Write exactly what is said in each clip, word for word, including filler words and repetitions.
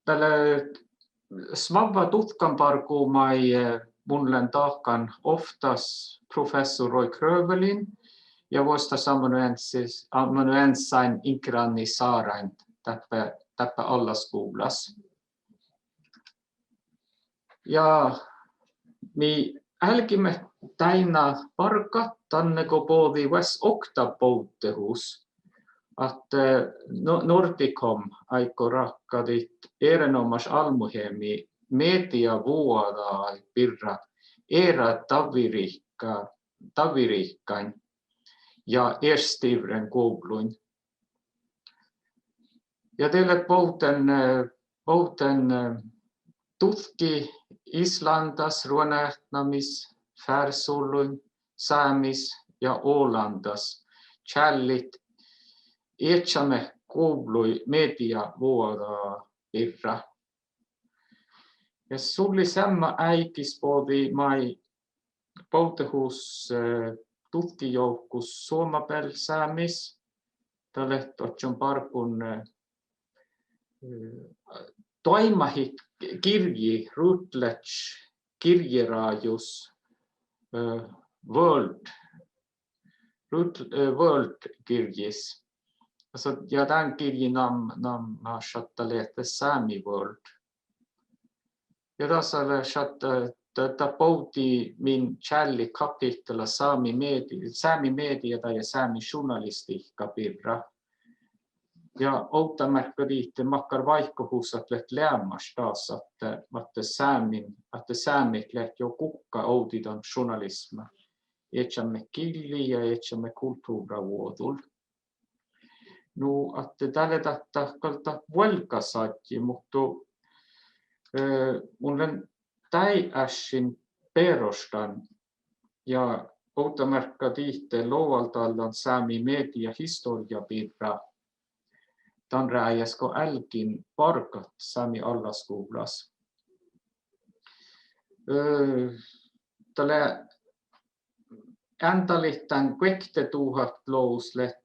Dat lea smávva dutkanbargu maid, eh, mun lean dahkan ovttas professor Roy Krövelin ja vuosttaš-amanuensis-, amanuensáin Inkeranni Sáráin dáppe, dáppe allaskuvllas. Ja mii álggiimet dainna bargat danne go bođii vuos okta bovdehus, ahte, eh, no-, Nordicom áiggo ráhkadit erenoamáš almmuheami mediavuođa birra eará davviriikka-, davviriikkain ja iešstivren guovlluin. Ja de leat bovden, eh, bovden, eh, dutkki Islandas, Ruonaetnamis, Færsulluin, Sámis ja Ålandas čállit iežamet guovlluid mediavuođa birra. Ja sulli seamma áigis bođii maid bovdehus, eh, dutkkijohkus Suomabeal Sámis. Dat lea ožžon bargun, eh, eh, doaimahit girji, rutledge, girjerájus, eh, World, rut-, eh, World girjjis. Ahte, ja dán girjji nam-, nam-, namma šattai leat Sámi World. Ja dasa lea šat-, dat, dat bovdii min čállit kapihtela sámi medi-, sámi mediada ja sámi journalistihka birra. Ja ovdamearkka dihte makkár váikkuhussat leat leamaš das ahte, ahte sámin, ahte sámit leat juo guhká ovdidan journalismii, iežamet gillii ja iežamet kultuvrravuođul. Nu ahte dat lea dat, dat gal dat vuolggasadji, muhto, eh, mun lean dáid áššin beroštan ja ovdamearkka dihte loaldallan sámi mediahistorjja birra dan rájes go álgen bargat sámi allaskuvllas. Eh, dat lea ándalit dán guokteduhát logus leat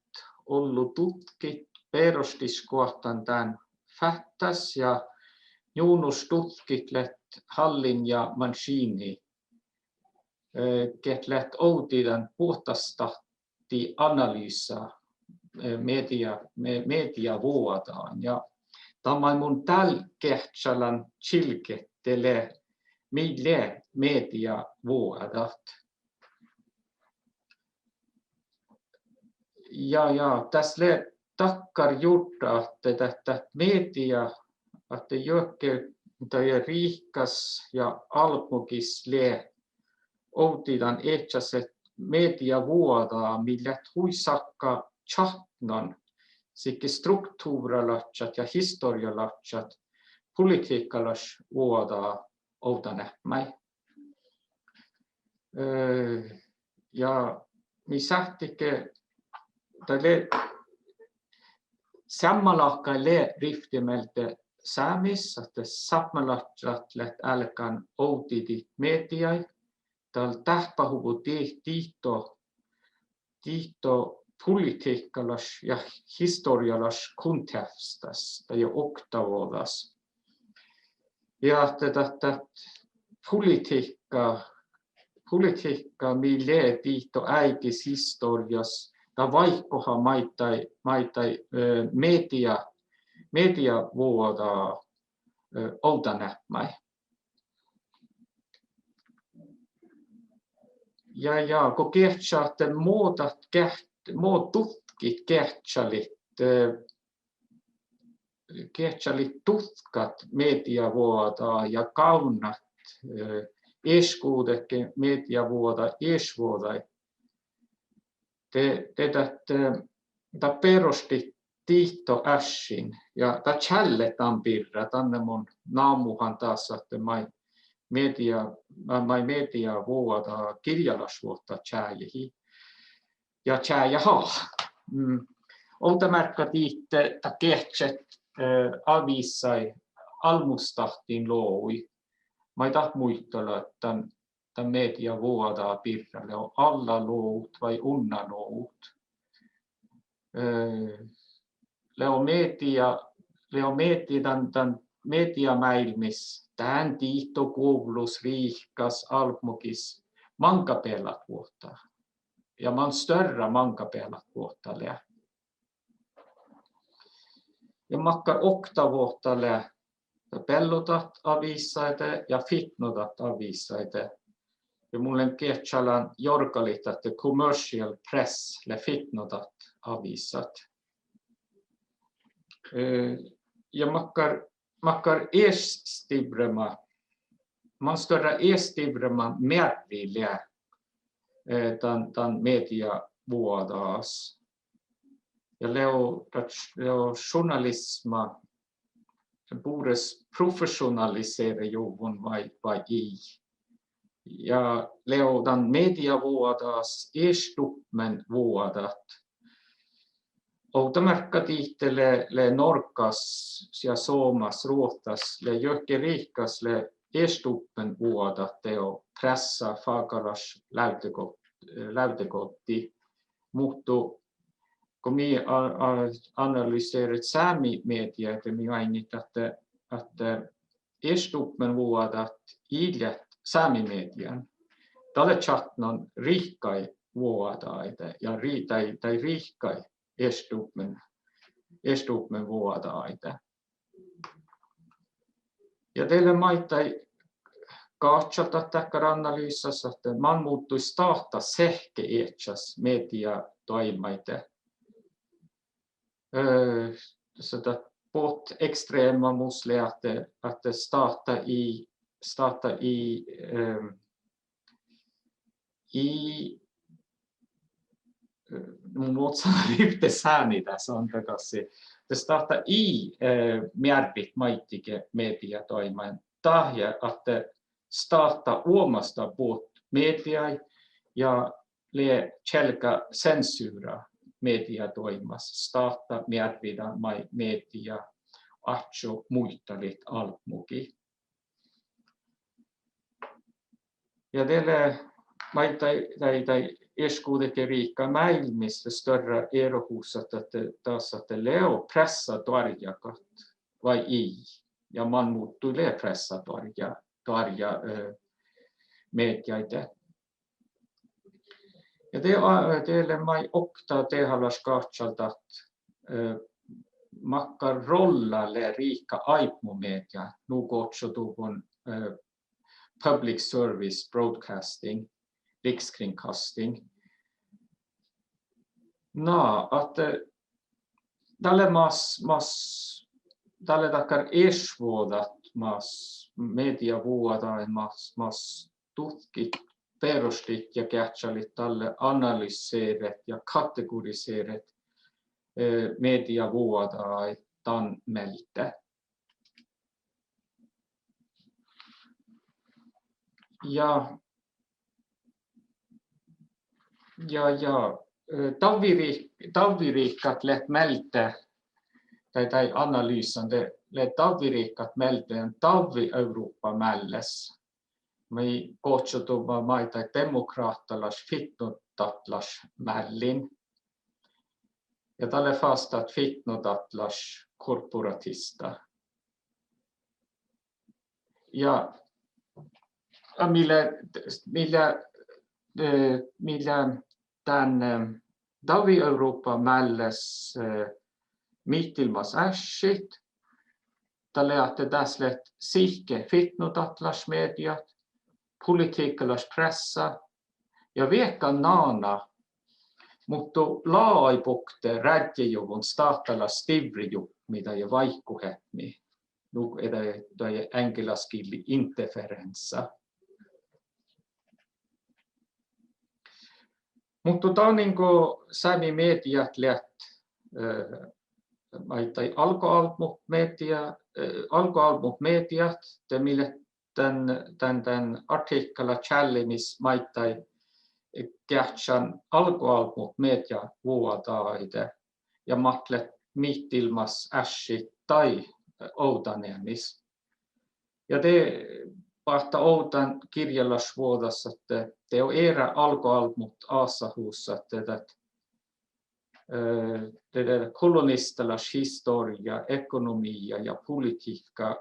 ollu dutkat berošttišgoahtán dán fáttás ja njunnušdutkat leat Hallin ja Mancini, eh, geat leat ovdidan buohtastahtti analýsa, eh, media-, me-, mediavuođain. Ja dat maid mun dál geahččalan čilget, de lea, mii lea mediavuođat. Ja, ja, das lea dakkár jurdda ahte dat, dat media, ahte juohke daja riikkas ja álbmogis lea ovdidan iežaset mediavuođa mii leat hui sakka čatnan sihke struktuvrralaččat ja historjjalaččat politihkalaš vuođa ovdaneapmái. Eh, ja mii sáhttit ge, dat lea, seamma láhkai lea rivtti mielde Sámis, ahte sápmelaččat leat álgán ovdidit mediaid, dál dáhpáhuvvo di-, dihto dihto politihkalaš ja historjalaš kontehvstas, dahje oktavuođas. Ja ahte dat, dat politihkka, politihkka mii lea dihto áiggis historjjás, dat váikkuha maiddái, maiddái, eh, media-, mediavuođa, eh, ovdaneapmái. Ja, ja go geahččat ahte mo dat geahč-, mo dutkat geahččalit, eh, geahččalit dutkat mediavuođa ja gávnnat, eh, iešguđet ge-, mediavuođa iešvuođaid, de, de dat, eh, dat beroštit dihto áššin ja dat čállet dan birra, danne mun namuhan dasa ahte maid media-, ma-, maid mediavuođa girjalašvuohta čájehii. Ja čájeha. Mm. Ovdamearkka dihte dat geahččat, eh, aviissaid almmustahttiin logi. Maid dat muitala dan dan mediavuođa birra, lea alla logut vai unna logut. Eh, lea media, lea media dan, dan media máilmmis dán dihto guovllus riikkas, álbmogis máŋga bealat vuohta. Ja man stuorra máŋga bealat vuohta lea. Ja makkár oktavuohta lea beallodat aviissaide ja fitnodat aviissaide. Ja mun lean geahččalan jorgalit ahte commercial press lea fitnodat aviissat. Eh, ja makkár, makkár iešstivrrema, man stuorra iešstivrrema mearrái lea, eh, dan, dan mediavuođas. Ja lea, dat lea journalisma bures profesjonalisirejuvvon vai, vai ii. Ja lea dan mediavuođas iešdupmenvuođat. Ovdamearkka dihte lea, lea Norggas ja Suomas, Ruotas, lea juohke riikkas lea iešdupmenvuođat dego pressa, fágalaš, lávdego-, lávdegoddii. Muhto go mii a-, a-, analyseret sámi mediaid, de mii oainnit ahte, ahte iešdupmenvuođat ii leat sámi median. Dat lea čatnon riikkaid vuođaide ja ri-, daid, daid riikkaid iešdupmen-, iešdupmenvuođaide. Ja de lea maiddái gahčaldat dakkár analýsas ahte man muddui stáhta seahke iežas mediadoaimmaide. Eh, så dat buot ekstreemamus lea ahte, ahte stáhta ii, stáhta ii, eh, ii, eh, mun ovddan rivtte sáni dasa, antagasii. De stáhta ii, eh, mearrit maidege mediadoaimmain. Dahje ahte stáhta oamastá buot mediaid ja lea čielgga sensura mediadoaimmas. Stáhta mearridá maid media oaččo muitalit álbmogii. Ja de lea maiddái, daid, daid iešguđet ja riikkaid máilmmis lea stuorra erohussat ahte das ahte lea pressa doarjagat vai ii. Ja man muddui lea pressa doarja-, doarja, eh, mediaide. Ja de, eh, de lea maid okta dehálaš gahčaldat, eh, makkár rolla lea riikka áibmomediain, nu gohčoduvvon, eh, public service broadcasting, Rikskringkasting. Na, ahte, eh, dat lea mas, mas, dat lea dakkár iešvuođat mas mediavuođain mas, mas dutkat beroštit ja geahččalit dalle analyseret ja kategoriseret, eh, mediavuođaid dan mielde. Ja, ja, ja, eh, davviriik-, davviriikkat leat mielde, daid, daid analysan, de leat davviriikkat mielde davvi-Euruhpamállás. Mii gohčoduvvá maiddái demokráhtalaš fitnodatlaš mállin. Ja dat lea fas dat fitnodatlaš korporatista. Ja, ja mii lea, mii lea, eh, mii lea dan, eh, davvi-Euruhpamállás, eh, mihttilmas áššit, dat lea ahte das leat sihke fitnodatlaš mediat, politihkalaš pressa ja viehkan nana, muhto lagaid bokte ráddjejuvvon stáhtalaš stivrejupmi dahje váikkuheapmi. Nu, eh, dat, dat eaŋgilasgillii interferensa. Muhto danin go sámi mediat leat, eh, maiddái álgoálbmot media-, eh, álgoálbmot mediat, de mii leat dan, dan, dan artikala čállimis maiddái geahččan álgoálbmot mediavuođaide ja mat leat mihttilmas áššit daid ovdáneamis. Ja de báhttá ovdán girjalašvuođas ahte de eará álgoálbmot ásahusat ahte dat, eh, de, de kolonistalaš historjá, ekonomia ja politihkka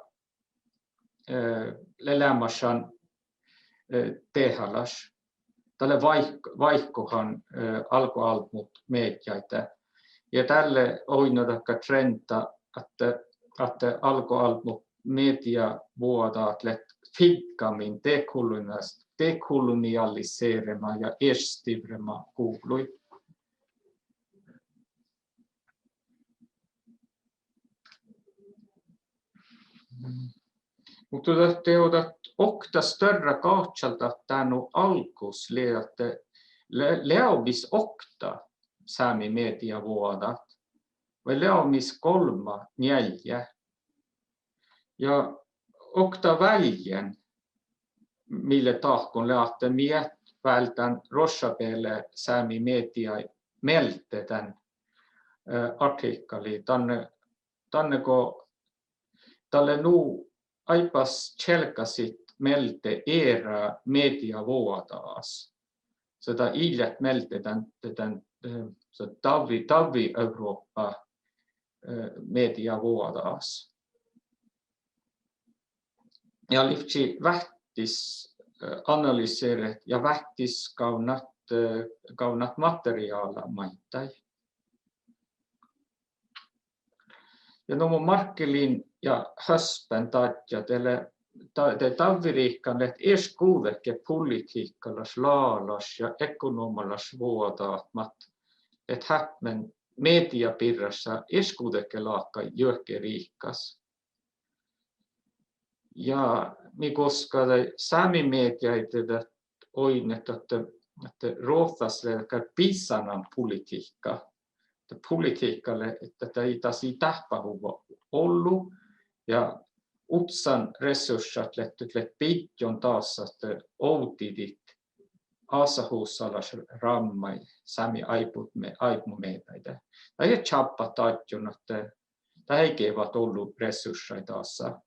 eh, lea leamašan, eh, dehálaš. Dat lea váik-, váikkuhan, eh, álgoálbmotmediaide. Ja dalle oidno dakkár trenda ahte, ahte álgoálbmotmediavuođat leat figgaimin dekolonias-, dekolonialiserema ja erstivrema guvlui. Muhto dat, dat okta stuorra gahčaldat dán nu álggus lea ahte le-, leamaš okta sámi mediavuođat, vai leamaš golbma, njeallje. Ja okta válljen mii lea dahkkon lea ahte mii eat váldán ruoššabeale sámi mediai mielde dan, eh, artikkalii, danne, danne go dat lea nu áibbas čielggasit mielde eará mediavuođas. Son dat ii leat mielde dan, dan, eh, son davvi, davvi-Evropa, eh, mediavuođas. Ja livččii váttis, eh, analyseret ja váttis gávdnat, eh, gávdnat materiála maiddái. Ja nu mo Markkelin ja Husband daddja, de lea, da-, de davviriikkan leat iešguđege politiikkalaš, lagalaš ja ekonómalaš vuođat mat leat hápmen media birraša iešguđege láhkai juohke riikkas. Ja mii guoská de sámi mediaide dat oidnet ahte, ahte Ruoŧas lea dakkár bisanan politiikka. Dat politiikka lea, ahte dat ii das ii dáhpáhuvvo ollu ja utsan resurssat leat, leat biddjon das ahte ovddidit ásahusalaš rámmaid sámi áib-, áibmomearkkaide. Dat ii čáppat dadjon ahte dat ii geavvat ollu resurssaid dasa.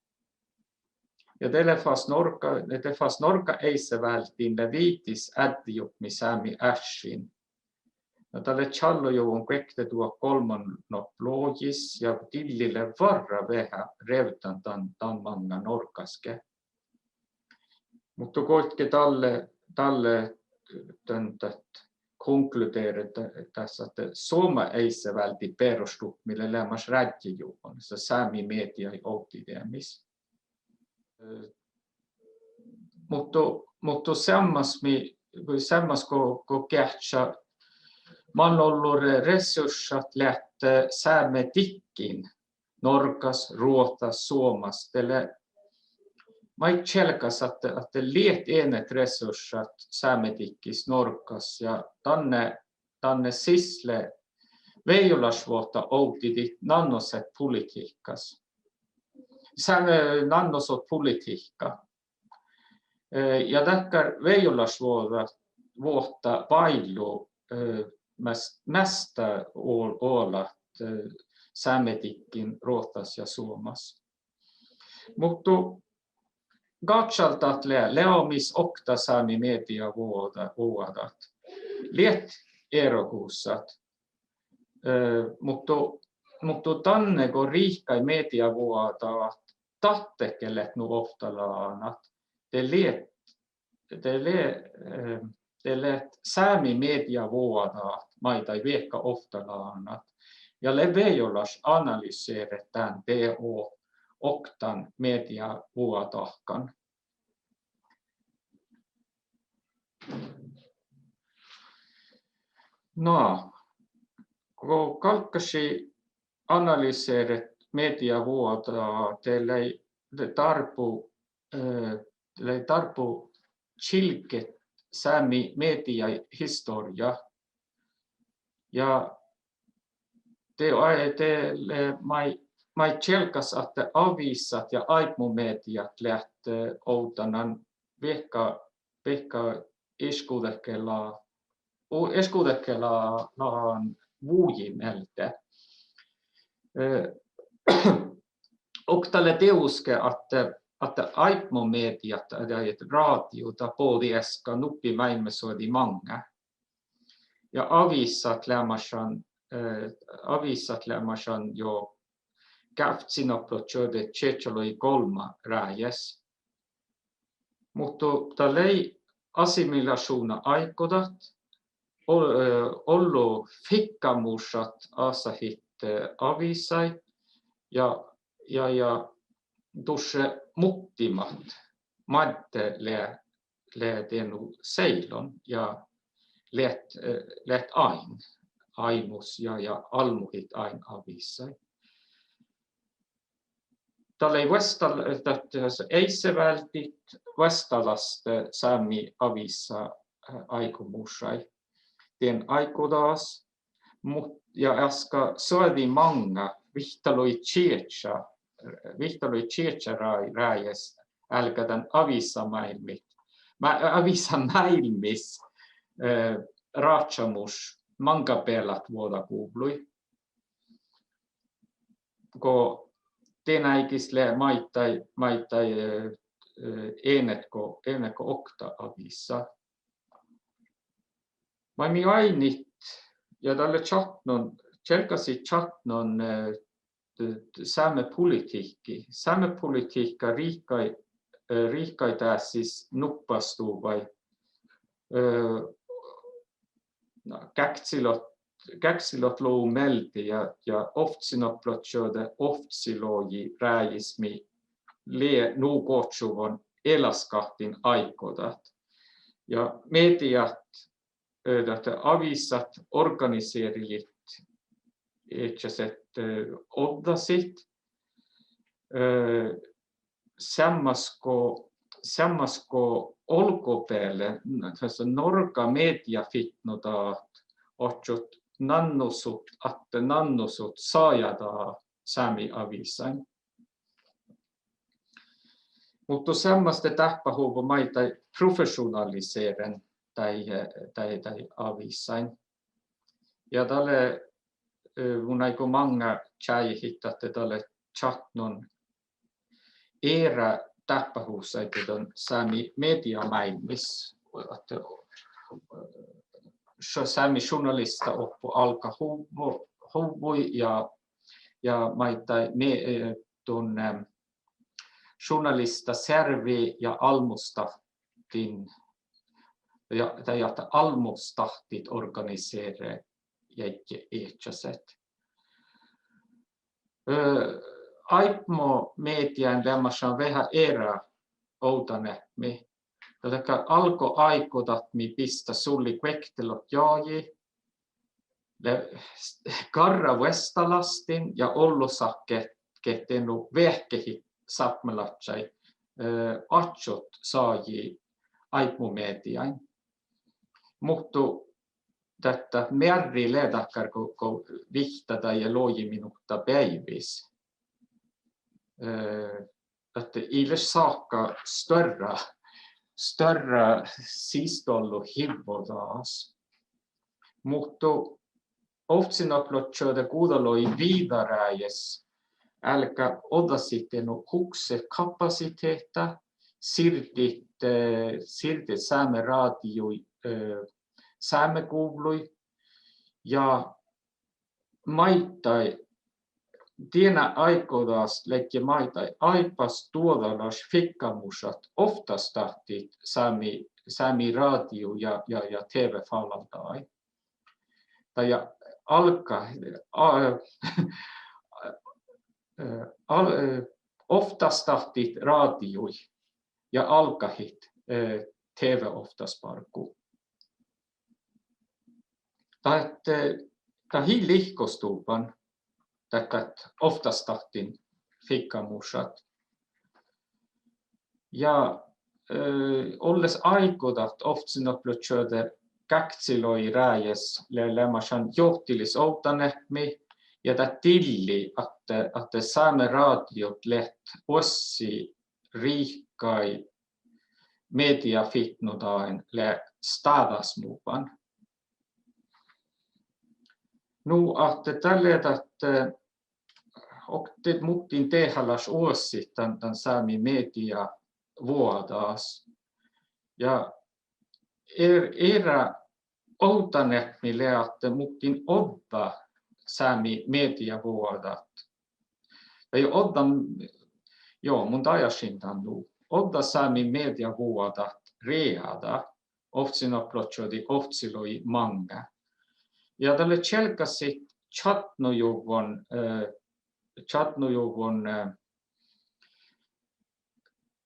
Ja de lea fas Norgga, de fas Norgga eiseválddin lea viiddis ádjejupmi sámi áššiin. Na dat lea čállojuvvon guokteduhát golmmanopet logus ja dilli lea várra veahá rievdan dan, dan maŋŋá Norggasge. Muhto goitge dalle, dalle dan dat konkluderet das ahte Suoma eiseválddit beroštupmi lea leamaš rájjejuvvon, sa-, sámi mediai ovddideamis. Eh, muhto, muhto seammás mii, seammás go, go geahččá man ollu re-, resurssat leat, eh, sámedikkiin Norggas, Ruoŧas, Suomas, de lea, maid čielggas ahte, ahte leat eanet resurssat sámedikkis Norggas ja danne, danne sisle vejolašvuohta ovddidit nannosat politiikkas. Sá-, eh, nannosat politiikka. Eh, ja dakkár vejolašvuohta, vuohta váillu, eh, meas-, measta ol-, olat, eh, sámedikkiin Ruoŧas ja Suomas. Muhto gahčaldat lea, leamaš okta sámi mediavuođa-, vuođat. Leat erohussat. Eh, muhto, muhto danne go riikkaid mediavuođat, dat ii leat nu ovttaláganat. De leat, de lea-, eh, de leat sámi mediavuođat maiddái veahkká ovttaláganat. Ja lea vejolaš analyseret dán de o-, oktan mediavuođahkan. Na, go galggašii analyseret mediavuođa, de lei, de dárbu, eh, de lei dárbu čilget sámi mediai historjjá. Ja de, de lea maid, maid čielggas ahte aviissat ja áibmomediat leat, eh, ovdanan veahkká, veahkká iešguđekkeha-, u-, iešguđekkehaga vuji mielde. Eh, okta lea dieđusge ahte, ahte áibmomediat, ahte rádio, dat bođii easka nuppi máilmmiin maŋŋá. Ja aviissat leamašan, eh, aviissat leamašan juo gávccinapločuođi čiežalogi golbma rájes. Muhto dat lei assimilašuvdna áiggodat, o-, eh, ollu fitkamušat ásahit, eh, aviissaid ja, ja, ja dušše muhtimat, maid lea, lea dieinna seilon ja leat, eh, leat ain, aimus ja, ja almmuhit ain aviissaid. Dat lei vuostta-, dat, dat eiseválddit vuosttalásta sámi aviissa, eh, áigumušaid dien áiggodagas, mut-, ja easka soađi maŋŋá, vihttalogi čieža, vihttalogi čieža rá-, rájes álgá dan aviissamáilmmi-, má-, aviissamáilmmis, eh, ráhčamuš maŋŋá bealat vuođaguvlui. Go dien áiggis lea maiddái, maiddái, eh, eh, eatnetgo, eatnetgo okta aviissa. Maid mii oaidnit, ja dalle čatnon, čielggasit čatnon, eh, sámepolitihkii. Sámepolitihkka riikkai-, eh, riikkaidássis nuppastuvai, eh, na, gákcilot-, gákcilot logu mielde ja, ja ovccinoppiloččode ovccilogi rájis mii lea nu gohčoduvvon ealasgattin áiggodat. Ja mediat, eh, dat aviisat organiserejedit, iežaset, eh, ođđasit, eh, seammás go, seammás go olggobeale, n-, dasa Norgga media fitnoda ahte oaččut nannusut, ahte nannusut sajada sámi aviissain. Muhto seammás de dáhpáhuvvo maiddái profesjonaliseren daid, daid, daid aviissain. Ja dat lea, eh, mun áiggun maŋŋá čájehit ahte dat lea čatnon eará dáhpáhuvssaide dan sámi mediamáilmmis, ahte, eh, sámi journalistaoahppo álgá huvvo-, huvvui ja, ja maiddái me-, eh, dan, eh, journalistasearvi ja álmmustahttin, ja, dahje ahte álmmustahttit organiserejit iežaset. Eh, áibmomediain leamašan veahá eará ovdáneapmi. Dat álgá álgoáiggodat mii bistá sulli guoktelot jagi, lea garra vuosttalastin ja ollusat ge-, geat dieinna veahkehit sápmelaččaid, eh, oaččut sajii áibmomediain. Muhto dat mearri lea dakkár go, go vihtta dahje logi minuhta beaivvis. Eh, ahte ii leaš sáhka stuorra, stuorra sisdoallu hivvodagas. Muhto ovccinoppiloččode guhttalogi viđa rájes álgá ođđasit dieinna hukset kapasitehta, sirdit, eh, sirdit Sámi rádioi, eh, sámeguvlui ja maiddái, dien áiggodagas ledje maiddái áibbas duođalaš fitkamušat ovttastáhttit sámi, sámi rádio ja, ja, ja TV-fálaldagai. Dahje álgá, a-, eh, al-, eh, ovttastáhttit rádioi ja álggahit, eh, TV-ovttasbargui. Dat, eh, dat ii lihkostuvvan, dakkat ovttastáhttit fitkamušat. Ja, eh, olles áiggodat ovccinoppiloččode gákcilogi rájes lea leamašan johtilis ovdáneapmi, ja dat dilli ahte, ahte Sámi rádiot leat oassi riikkaid mediafitnodain lea stáđasnubban. Nu ahte dat lea ahte oktii mutkin dehálaš oassit dan, dan sámi mediavuođas. Ja ear-, eará ovdáneapmi lea ahte mutkin ođđa sámi mediavuođat. Ja ođđa, jo, mun dajašin dan nu. ođđa sámi mediavuođat riehada ovccinaploččodit ovccilogi maŋŋá. Ja dat lea čielggasit čatnojuvvon, eh, čatnojuvvon, eh,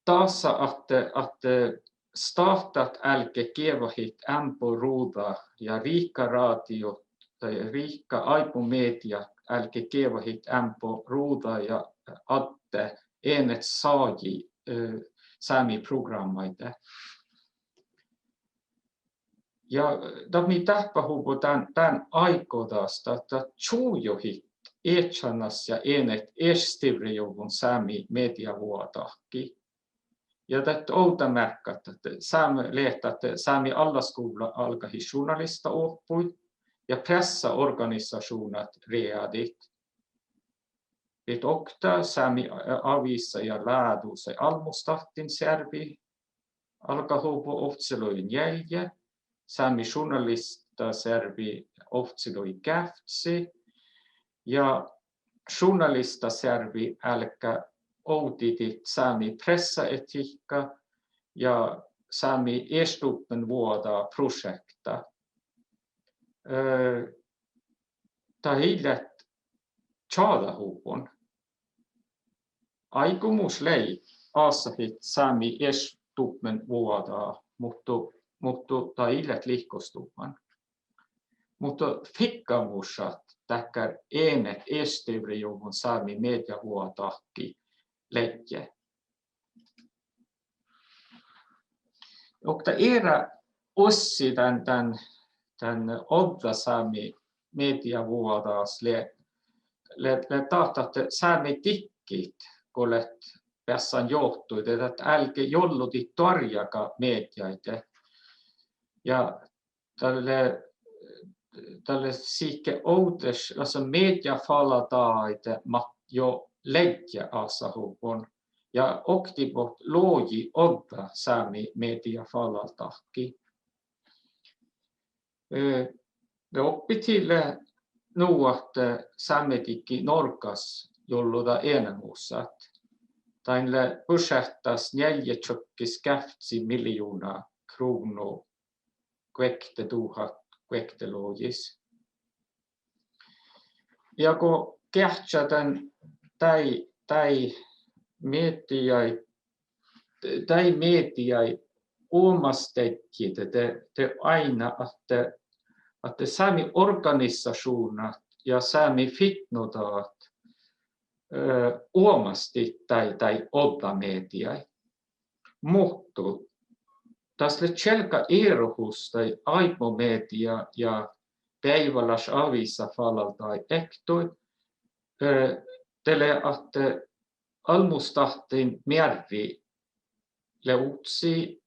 dasa ahte, ahte stáhtat álge geavahit eambbo ruđa ja rihka rádio, dai rihka áibbamediat álge geavahit eambbo ruđa ja adde enet sajii, eh, sámi programmaide. Ja dat mii dáhpáhuvvo dán, dán áigodagas, dat, dat čujohit iežanas ja enet iešstivrejoavvon sámi mediavuođahkii. Ja dat ovdamearkka ahte sámi, lea ahte Sámi allaskuvlla álgahit journalistaoahpui ja pressaorganisašuvnnat riehadit. Dihte okta Sámi avísa ja ládu sai Almustahttin searvi, álgahuvvo ovccilogi njealje, Sámi journalistasearvi ovccilogi gávcci ja journalistasearvi álgá ovdidit sámi pressaetiikka ja sámi iešdupmenvuođa prošeakta. Eh, dat ii leat čađahuvvon. Áiggumus lei ásahit sámi iešdupmenvuođa, muhto, muhto dat ii leat lihkostuvvan. Muhto figgamušat dakkár enet iešstivrejoavvon sámi mediavuođahkii ledje. Okta eará ossi dán, dán, dán ođđa sámi mediavuođas lea, lea, lea dat ahte sámi dikkit go leat beassan johtui, de dat álge jolludit doarjaga mediaide. Ja dat lea, dat lea sihke ovdeš, altså mediafallađagaide mat juo ledje ásahuvvon ja oktiibbot logi ođđa sámi mediafallađahkii. Eh, de oktiibbot lea nu ahte sámedikki Norggas jolluda enemusat. Dain lea bušeavttas njealječikkis gávcci miljovnna kruvnna guokte duhát guoktelogis. Ja go geahččá dan, daid, daid mediaid, daid mediaid oamas deddji, de, de ain ahte, ahte sámi organisašuvnnat ja sámi fitnodagat, eh, oamastit daid, daid ođđa mediaid. Muhto das lea čielgga erohus dain áibbamediai ja beaivválaš avísafallaljai ektui, eh, de lea ahte Almustahttin mearri lea uvzzi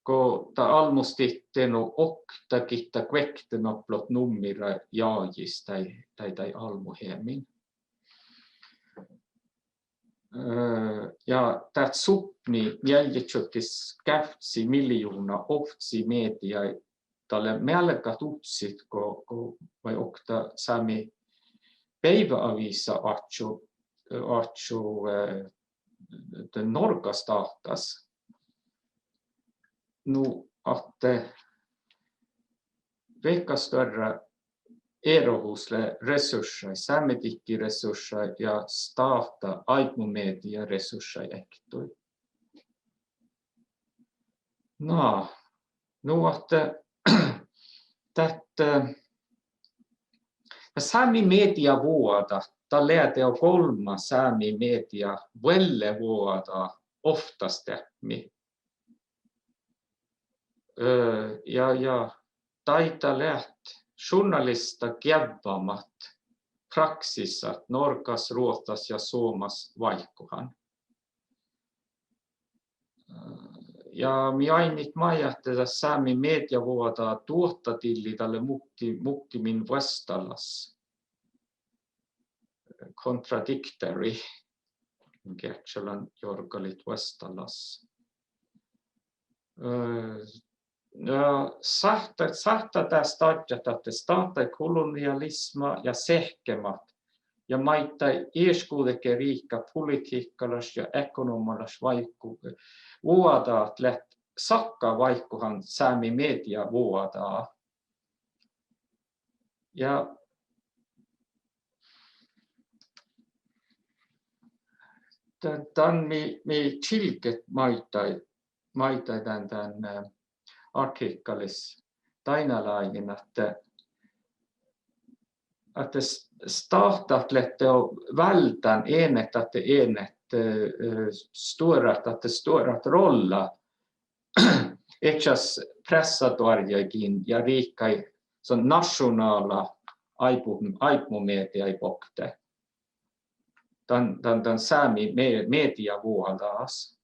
go dat Almustit nu okta gitta guoktenappalot nummira jagis daid, daid, daid Almuheamin. Eh, ja dat supni njealječikkis gávcci miljovnna ovcci mediai, dat lea mealgat uvzzit go, go vai okta sámi beaivváavísa oaččo, oaččo, eh, de Norgga stáhtas. Nu ahte veahkká stuorra erohus lea resurssat, sámedikkiresurssat ja stáhta áibbamediaresurssat ektui. Na, nu ahte dat, eh, sámi mediavuođat, dat lea dego golmma sámi media vuolle vuođa ovttasteapmi. Eh, ja, ja daidda leat journalistageavvamat praksissat Norggas, Ruoŧas ja Suomas váikkuhan. Eh, ja mii oainnit maid ahte dat sámi mediavuođa duohtadilli dat lea muhti-, muhtimin vuosttalas. Contradictory, geahččalan jorgalit vuosttalas. Eh, ja sáhttá, sáhttá dás oažžut ahte stáhtaid kolonialisma ja seahkemat Ja maiddái iešguđege riikka politiikkalaš ja ekonomalaš váikku-, vuođat leat sakka váikkuhan sámi mediavuođa. Ja dan, dan mii, mii čilget maiddái, maiddái dan, dan, eh, artikkalis dainna lágiin ahte, ahte s-, stáhtat leat jo váldán enet ahte enet, eh, eh, stuorat, ahte stuorat rolla iežas pressadoarjagiin ja riikkain son našonála áib-, áibmomediaid bokte. Dan, dan, dan sámi me-, mediavuođas.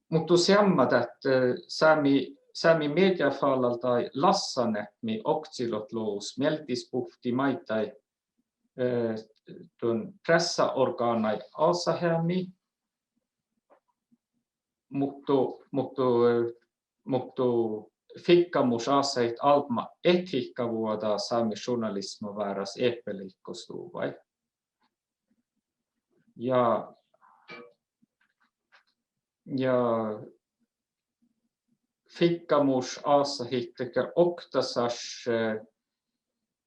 Muhto seamma dat, eh, sámi, sámi mediafálaldaid lassanepmi oktilogi logus mielde bukti maiddái, eh, dan pressaorgánaid ásaheami, muhto, muhto, eh, muhto figgamuš ásahit albma etiikkavuođa sámi journalismmaváras ehpelihkostuvvái. Ja, ja figgamuš ásahit dakkár oktasaš, eh,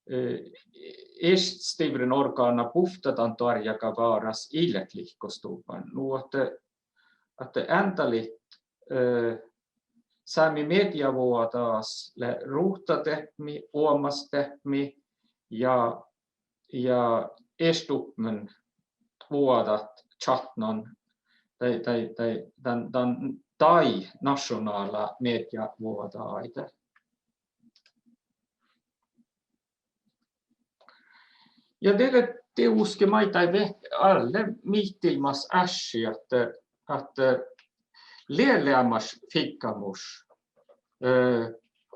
eh, ieštstivren orgána buvtta dan doarjaga váras ii leat lihkostuvván. Nu ahte, ahte eandalit, eh, sámi mediavuođas lea ruhtadepmi, oamastepmi ja, ja iešdupmen vuođat čatnon, dai, dai, dai, dan, dan, dai našonála mediavuođaide. Ja de lea dieđusge maiddái ve-, ale mihkkege mas ášši ahte, ahte lea leamaš figgamuš, eh,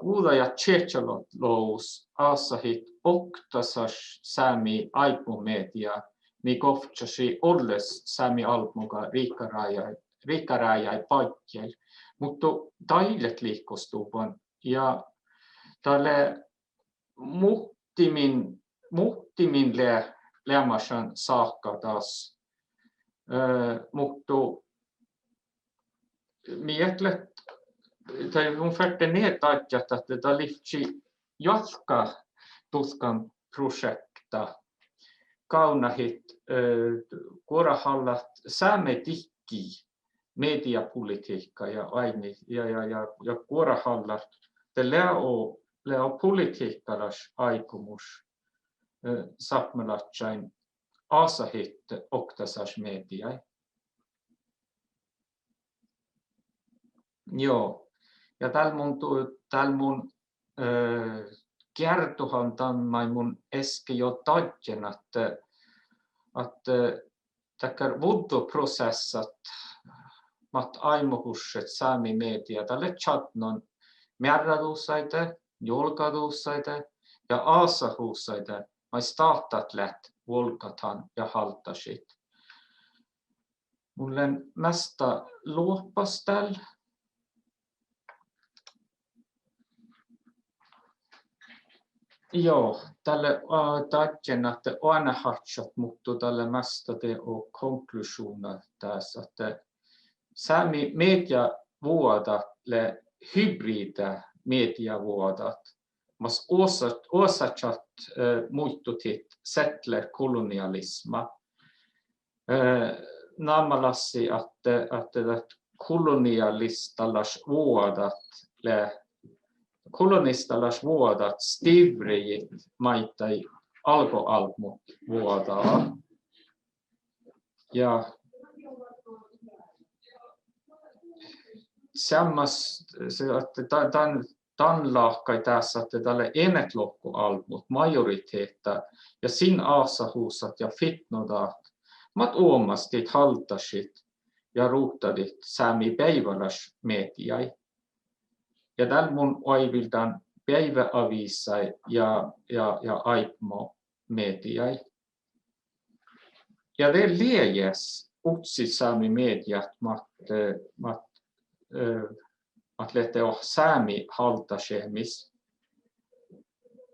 guđajat čiežalogi logus ásahit oktasaš sámi áibmomedia, mii govččašii olles sámi álbmoga riikkarájai-, riikkarájáid badjel. Muhto dai leat lihkostuvván ja dat lea muhtimin, muhtimin lea-, leamašan sáhka das. Eh, muhto mii eat leat, tai mun ferte nie dadjat ahte dat livččii joatkádutkanprošeakta gávdnahit, eh, guorahallat sámi dihkkii mediapolitihkka ja oaidnit ja, ja, ja, ja guorahallat de lea o-, lea o-, politihkalaš áigumuš, eh, sápmelaččain ásahit oktasaš mediai. Juo. Ja dál mun du-, dál mun, eh, gearduhan dan maid mun easka jo dadjen ahte, ahte, eh, dakkár vuđđoproseassat mat áimahuššet sámi media, dat lea čadnon mearradusaide, njuolggadusaide ja ásahusaide maid stáhtat leat vuolggat han ja háldašit. Mun lean measta loahpas dál. Juo, dál lea, eh, dadjen ahte oanehaččat, muhto dál lea measta dego konklušuvdna dás ahte sámi mediavuođat lea hybrideat mediavuođat, mas oasa-, oasážat, eh, muittuhit settlerkolonialisma. Eh, namalassii ahte, ahte dat kolonialistalaš vuođat lea, kolonistalaš vuođat stivrejit maiddái algoálbmotvuođa. Ja seammás, se ahte da-, dan, dan láhkai dás ahte dat lea enet lohko álbmot, majoritehta, ja sin ásahusat ja fitnodat mat oamastit, háldašit ja ruhtadit sámi beaivválaš mediai. Ja dál mun oaivvildan beaivváavísaid ja, ja, ja áibmomediaid. Ja de lea jus uhcit sámi mediat mat, eh, mat, eh, mat lehte oahppat sámi háldašeamis.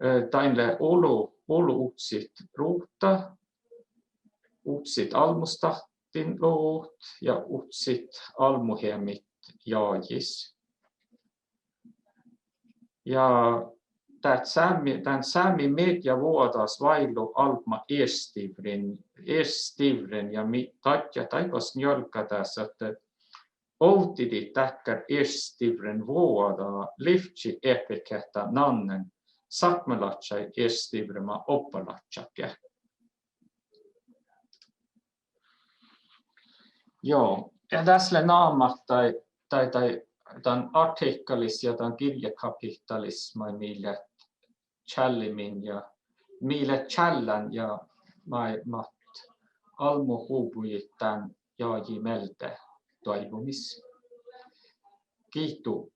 Eh, dain lea olu olu uhcit ruovtta, uhcit almmustahttinluvvot ja uhcit almmuheamit jagis. Ja dat sámi, dan sámi mediavuođas váilu albma iešstivren, iešstivren ja mii dadjat daid fas njuolggadas ahte ovddidit dakkár iešstivren vuođa livččii eahpet geahččá nannet sápmelaččaid iešstivrema oppalaččat geat. Juo, ja das lea namat daid, daid, daid, dan artikkalis ja dan girjekapihttalis maid mii leat čállimin ja, mii leat čállán ja maid mat almmuhuvvojit dán jagi mielde doaivvumis. Giitu.